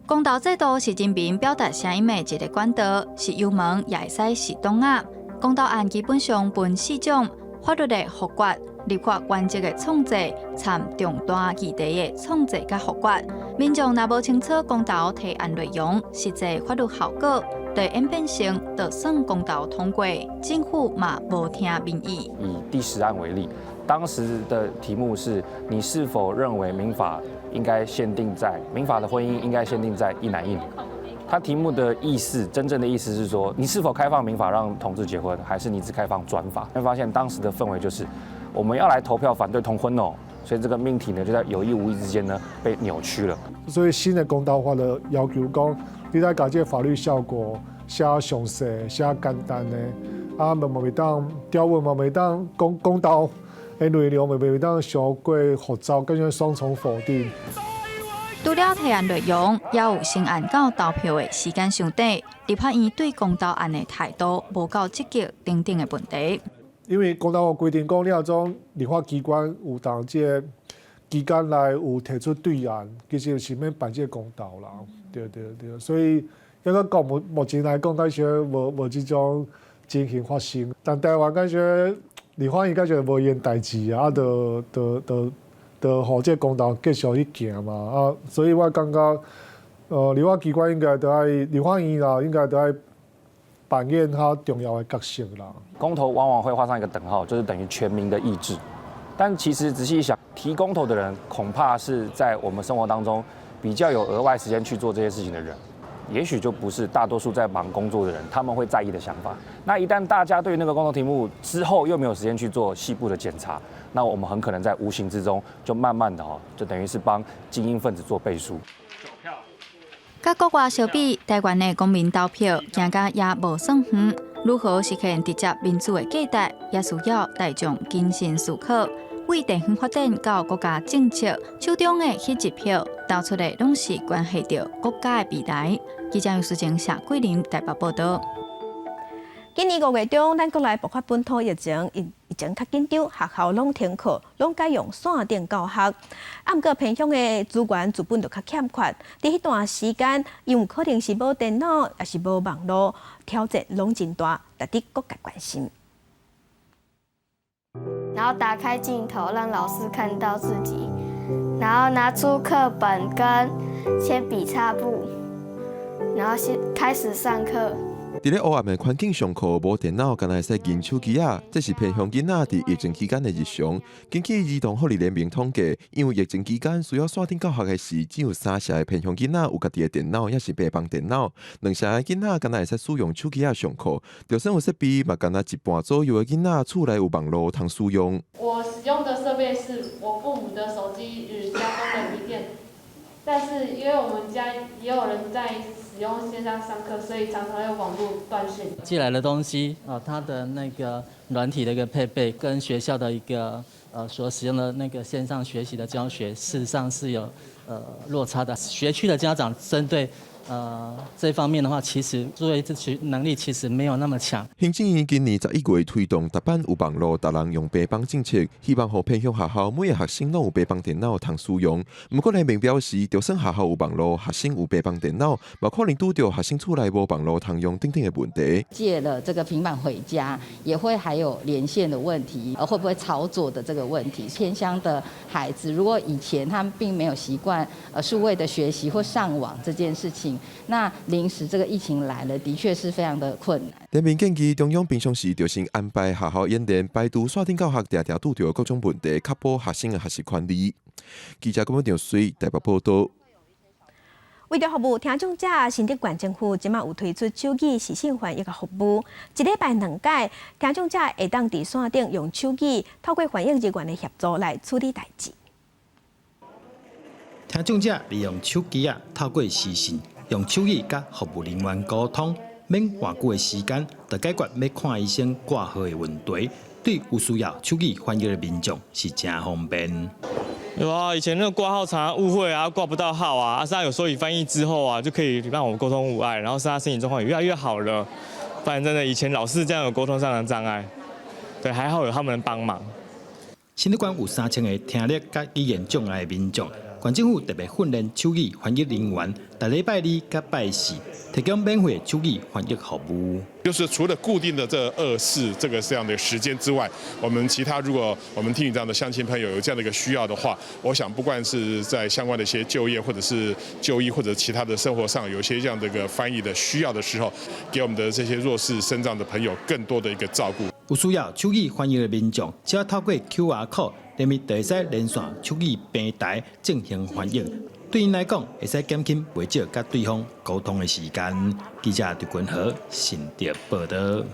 公投制度是人民表達聲音的一个管道，是油門也會使是擋仔。公投案基本上分四種：法律的複決、立法原則的創制、參重大議題的創制佮複決。民眾若無清楚公投提案內容、實際法律效果，就演變成就算公投通過，政府嘛無聽民意。以第10案為例，當時的題目是你是否認為民法應該限定在民法的婚姻應該限定在一男一女？他題目的意思，真正的意思是說，你是否開放民法讓同志結婚，還是你只開放專法？會發現當時的氛圍就是，我們要來投票反對同婚哦，所以這個命題呢，就在有意無意之間呢被扭曲了。所以新的公投法的要求講，你來共這個法律效果寫詳細、寫簡單的，啊，嘛袂當條文嘛袂當講公投的內容嘛袂當傷過複雜，變成雙重否定。除了提案內容，也有成案到投票的時間上短，立法院對公投案的態度無夠積極等等的問題。因為公投法規定講，你若種立法機關有當這個期間內有提出對案，其實是免辦這個公投啦。對對對，所以抑閣講目前來講，感覺無這種情形發生。但台灣感覺立法院感覺無閒代誌啊，就予這個公投繼續去行嘛啊，所以我感覺，立法機關應該都愛立法院啦，應該都愛扮演較重要的角色啦。公投往往會畫上一個等號，就是等於全民的意志。但其實仔細一想，提公投的人恐怕是在我們生活當中比較有額外時間去做這些事情的人，也許就不是大多數在忙工作的人，他們會在意的想法。那一旦大家對於那個公投題目之後又沒有時間去做細部的檢查，那我們很可能在無形之中就慢慢的哦，就等於是幫精英分子做背書。佮國外相比，台灣的公民投票行甲也無算遠，如何實現直接民主的價值，也需要大眾謹慎思考。為地方發展到國家政策，手中的彼一票投出的，攏是關係著國家的未來。記者楊淑靜、謝桂林台北報道。今年5月中，咱國內爆發本土疫情，疫情較緊張，學校攏停課，攏改用線頂教學。啊，毋過偏鄉的資源資本就較欠缺。佇彼段時間，𪜶有可能是無電腦，抑是無網路，挑戰攏真大，值得各界關心。然後打開鏡頭，讓老師看到自己，然後拿出課本跟鉛筆擦布，然後先開始上課。佇咧黑暗的環境上課，無電腦，干焦會使認手機仔，這是偏鄉囡仔佇疫情期間的日常。根據兒童福利聯盟統計，因為疫情期間需要線頂教學的是，只有三成的偏鄉囡仔有家己的電腦，抑是平板電腦，兩成的囡仔干焦會使使用手機仔上課。就算有設備，嘛干焦一半左右的囡仔厝內有網路通使用。我使用的設備是我父母的手機與家中的筆電，但是因為我們家也有人在使用線上上課，所以常常有網路斷線。寄來的東西啊，它的那個軟體的一個配備，跟學校的一個所使用的那個線上學習的教學，事實上是有落差的。學區的家長針對這方面的話，其實作業這能力其實沒有那麼強。行政院今年11月推動逐班有網路，逐人用平板政策，希望予偏鄉學校每个學生攏有平板電腦通使用。毋過聯盟表示，就算學校有網路，學生有平板電腦，嘛可能拄著學生厝內無網路通用等等的問題。借了這個平板回家，也會還有連線的問題，會不會操作的這個問題。偏鄉的孩子，如果以前他們並沒有習慣數位的學習或上網這件事情，那臨時這個疫情來了，的確是非常的困難。聯盟建議中央平常時就先安排學校演練，排除線頂教學定定拄著各種問題，確保學生的學習權利。記者郭文水台北報道。為著服務聽障者，新竹縣政府這馬有推出手語視訊翻譯的服務，一禮拜兩擺，聽障者會當佇線頂用手語，透過翻譯人員的協助來處理代誌。聽障者利用手機仔，透過視訊，用手語佮服務人員溝通，免偌久的時間，就解決欲看醫生掛號的問題。對有需要手語翻譯的民眾是誠方便。有啊，以前那個掛號常常誤會啊，掛不到號啊，啊，現在有手語翻譯之後啊，就可以讓我們溝通無礙，然後現在身體狀況也越來越好了。不然真的以前老是這樣有溝通上的障礙，對，還好有他們幫忙。新竹縣有3000个聽力佮語言障礙的民眾，縣政府特別訓練手語翻譯人員，逐禮拜二佮拜四提供免費手語翻譯服務。就是除了固定的這二四這個這樣的時間之外，我們其他如果我們聽語障的鄉親朋友有這樣的一個需要的話，我想不管是在相關的一些就業或者是就醫或者其他的生活上有一些這樣的一個翻譯的需要的時候，給我們的這些弱勢身障的朋友更多的一個照顧。有需要手語翻譯的民眾，只要透過 QR code，連咪就會使連線手語平台進行翻譯。對𪜶來講，會使減輕袂少佮對方溝通的時間。記者陳君和新竹報導。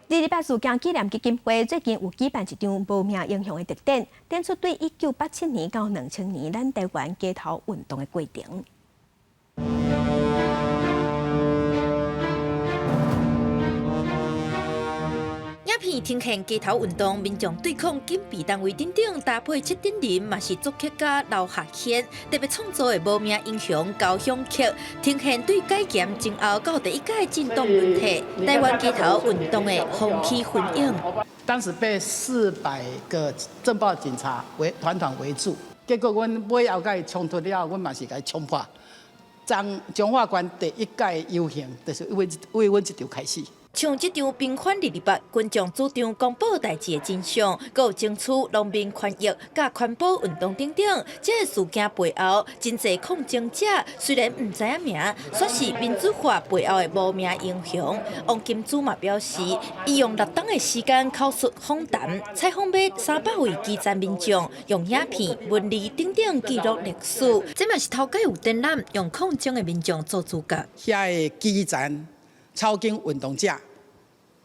228事件紀念基金會最近有舉辦一場無名英雄的特展，展出對1987年到2000年咱台灣街頭運動的過程。影片呈現街頭運動，民眾對抗警備單位等等，搭配七等人嘛是作曲家劉夏軒特別創作的無名英雄交響曲，呈現對解嚴前後到第一屆政黨輪替，台灣街頭運動的風起雲湧。當時被400個鎮暴警察圍團團圍住，結果阮尾後共伊衝突了後，阮嘛是共伊衝破。彰彰化縣第一屆遊行，就是為為阮這場開始。像這場平反228群眾主張公布代誌的真相，閣有爭取農民權益、佮環保運動等等，這个事件背後，真濟抗爭者雖然毋知影名，卻是民主化背後的無名英雄。王金珠嘛表示，伊用6冬的時間口述訪談，採訪欲300位基層民眾，用影片、文字等等記錄歷史。這嘛是頭擺有展覽，用抗爭的民眾做主角。遐个基層草根運動者。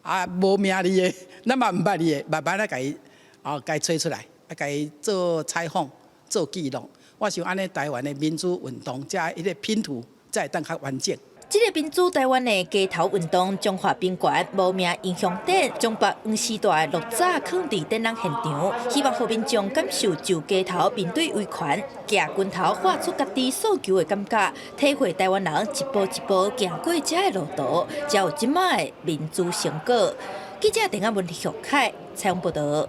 啊，無名字的，咱嘛毋捌伊的，慢慢仔共伊，哦，共伊揣出來，啊，共伊做採訪、做記錄。我想按呢，台灣的民主運動，才彼个拼圖才會當較完整。這个民主台灣的街頭運動，彰化賓館無名英雄展，將白黃時代落早囥佇展覽現場，希望予民眾感受就街頭面對威權，舉拳頭喊出家己訴求的感覺，體會台灣人一步一步行過這个路途，才有這擺的民主成果。記者鄧亞文、李玉凱採訪報導。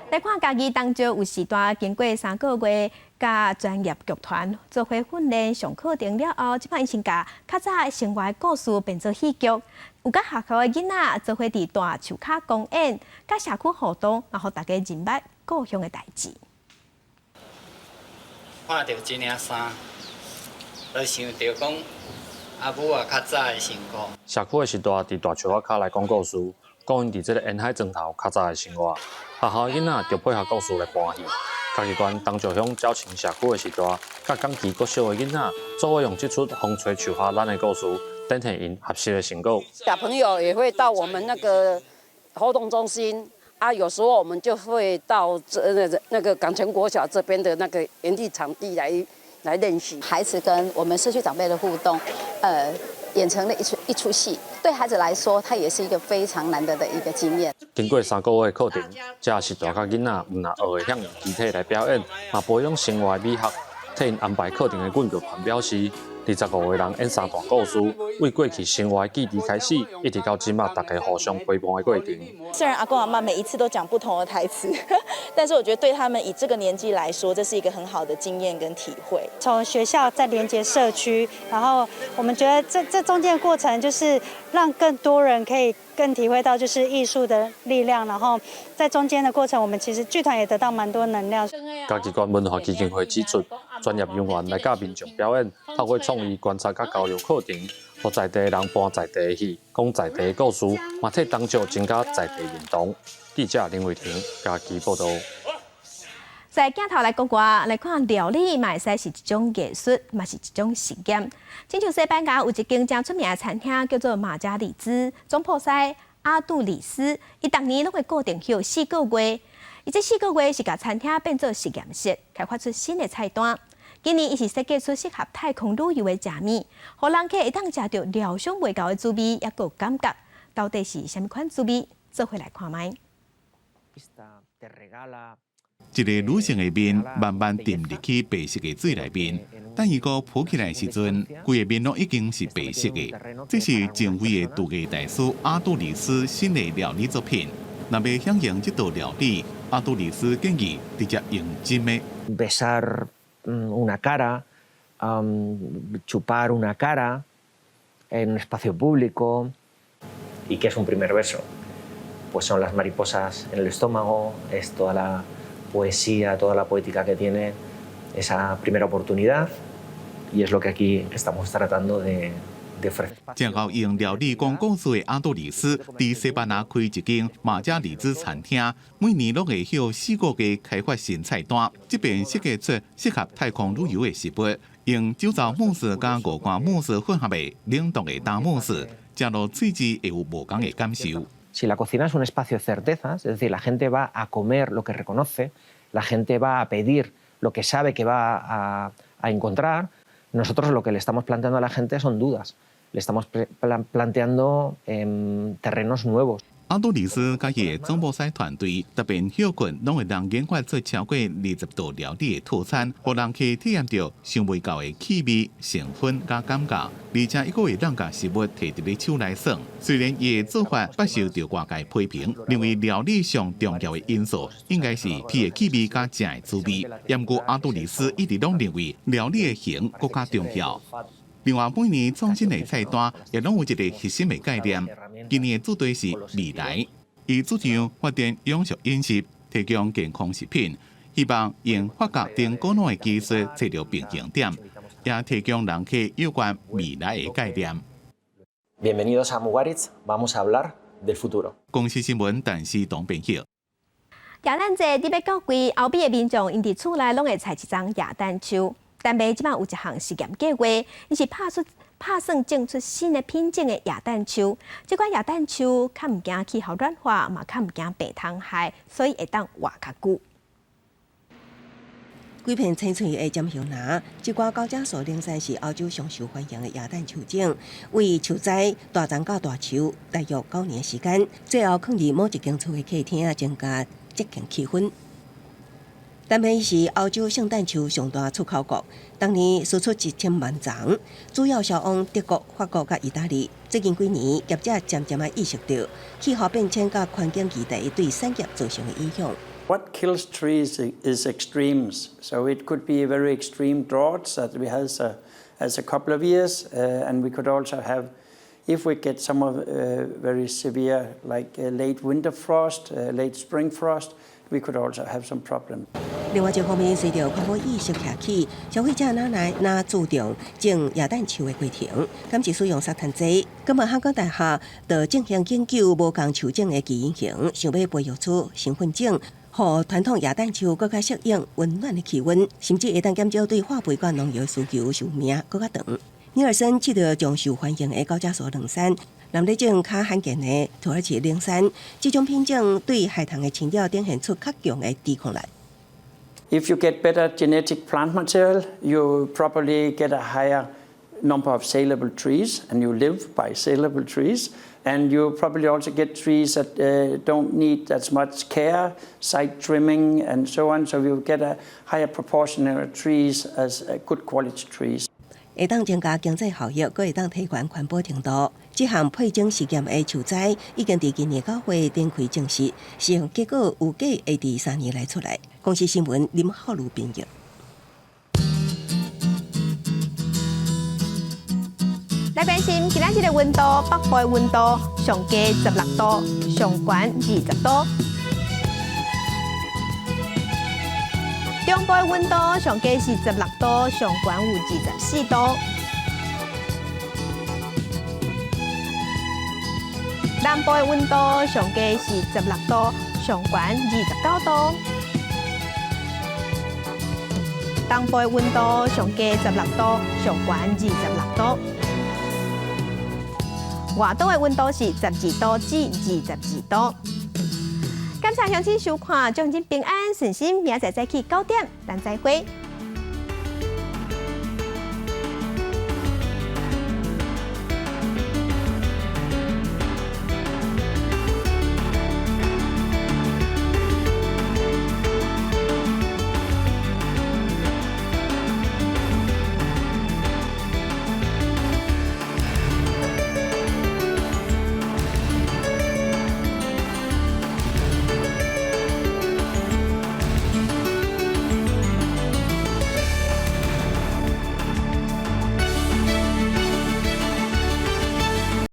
來看嘉義東石有序大，經過3個月，佮專業劇團做伙訓練上課程了後，這擺𪜶先共較早的生活的故事變做戲劇，有佮學校的囡仔做伙佇大樹跤公演，佮社區互動，嘛予大家認捌故鄉的代誌。看著這領衫，就想著講阿母啊較早的辛苦。社區的序大佇大樹仔跤來講故事，講𪜶佇這个沿海磚頭較早的生活。學校囡仔就配合故事來搬戲。嘉義縣東石鄉鳥情社區的序大，佮港旗國小的囡仔，做伙用這齣風吹樹下咱的故事，展現𪜶學習的成果。小朋友也會到我們那個活動中心啊，有時候我們就會到這那個那個港城國小這邊的那個園地場地來練習。孩子跟我們社區長輩的互動，演成了一齣一齣戲，對孩子來說，他也是一個非常難得的一個經驗。經過3個月的課程，這序大佮囡仔毋但學會曉用肢體來表演，嘛培養生活的美學。替𪜶安排課程的阮劇團表示，25個人演三段故事，為過去生活的記憶開始，一直到這馬大家互相陪伴的過程。雖然阿公阿嬤每一次都講不同的台詞，但是我覺得對他們以這個年紀來說，這是一個很好的經驗跟體會。從學校再連接社區，然後我們覺得這中間的過程，就是讓更多人可以更體會到就是藝術的力量。然後在中間的過程，我們其實劇團也得到蠻多能量。嘉義縣文化基金會指出，專業人員來教民眾表演，透過創意觀察佮交流課程，予在地人搬在地的戲，講在地的故事，嘛替東石增加在地認同。記者林偉霆嘉義報導。在鏡頭來國外來看料理，嘛會使是一種藝術，嘛是一種實驗。親像西班牙有一間誠出名的餐廳，叫做馬加里茲總鋪師阿杜里斯，伊逐年攏會固定休四個月。伊這四個月是共餐廳變做實驗室，開發出新的菜單。今年伊是設計出適合太空旅遊的食物，予人客會當食著料想袂到的滋味，猶閣有感覺。到底是啥物款滋味？做伙來看覓。一個女性的面慢慢沉入去白色的水內面，等伊閣浮起來的時陣，規個面攏已經是白色的。這是前衛的廚藝大師阿杜里斯新的料理作品。若欲享用這道料理，阿杜里斯建議直接用斟的。 Besar una cara, chupar una cara en un espacio público. ¿Y qué es un primer beso? Pues son las mariposas en el estómago, es toda la poesía, toda la poética que tiene esa primera oportunidad y es lo que aquí estamos tratando de ofrecer. 正𠢕用料理講故事的阿杜里斯，佇西班牙開一間馬加里茲餐廳，每年攏會歇四個月開發新菜單。這擺設計出適合太空旅遊的食物，用酒糟慕斯佮五瓜慕斯混合的冷凍的蛋慕斯，食落喙舌會有無仝的感受。 Si la cocina es un espacio de certezas, es decir, la gente va a comer lo que reconoce, la gente va a pedir lo que sabe que va a encontrar, nosotros lo que le estamos planteando a la gente son dudas, le estamos planteando terrenos nuevos. 阿杜里斯佮伊的總鋪師團隊逐擺歇睏，攏會當研發出超過20道料理的套餐，予人去體驗著想袂到的氣味、成分佮感覺，而且伊閣會當共食物提佇咧手內耍。雖然伊的做法捌受著外界批評，認為料理上重要的因素應該是鼻的氣味佮食的滋味。毋過阿杜里斯一直攏認為料理的形閣較重要。另外，每年創新的菜單也攏有一個核心的概念。今年的主題是未來，伊主張發展永續飲食，提供健康食品，希望用發酵等古老的技術揣著平衡點，也提供人客有關未來的概念。 Bienvenidos a Mugaritz, vamos a hablar del futuro。公視新聞，陳思東編譯。耶誕節佇欲到櫃，歐美的民眾𪜶佇厝內攏會栽一叢耶誕樹。丹麥這擺有一項實驗計劃，𪜶是拍算種出新的品種的耶誕樹。這款耶誕樹較毋驚氣候暖化，嘛較毋驚病蟲害，所以會當活較久。規片青翠的針葉林，這掛高加索冷杉是歐洲上受歡迎的耶誕樹種。為樹栽大叢到大樹，大約9年時間，最後囥佇某一間厝的客廳，增加節慶氣氛。丹麥是歐洲聖誕樹上大出口國，當年輸出1000萬叢，主要銷往德國、法國佮意大利。最近幾年，業者漸漸仔意識著氣候變遷佮環境議題對產業造成的影響。 What kills trees is extremes. So it could be very extreme droughts that we had as a couple of years, and we could also have, if we get some of very severe, like late winter frost, late spring frost, we could also have some problem. 另外一方面，隨著環保意識抬起，消費者愈來愈注重種耶誕樹的過程，減少使用殺蟲劑。哥本哈根大學就進行研究無仝樹種的基因型，想欲培育出新品種，予傳統耶誕樹閣較適應溫暖的氣溫，甚至會當減少對化肥佮農藥需求壽命閣較長。尼爾森試著將受歡迎的高加索冷杉，南咧種較罕見的土耳其冷杉，這種品種對害蟲的侵擾展現出較強的抵抗力。 If you get better genetic plant material, you probably get a higher number of saleable trees, and you live by saleable trees. And you probably also get trees that don't need as much care, side trimming, and so on. So you get a higher proportion of trees as good quality trees. 會當增加經濟效益，閣會當提懸環保程度。這項配種實驗的樹栽已經佇今年9月展開正式，試驗結果預計會佇3年內出來。公視新聞林浩如編譯。來關心今仔日的溫度，北部的溫度上低16度，上懸20度。中部的溫度上低是16度，上懸有24度。南部的溫度上低是16度，上懸29度。東部的溫度上低16度，上懸26度。外島的溫度是12度至22度。感謝鄉親收看，祝恁平安順心，明仔載早起9點，咱再會。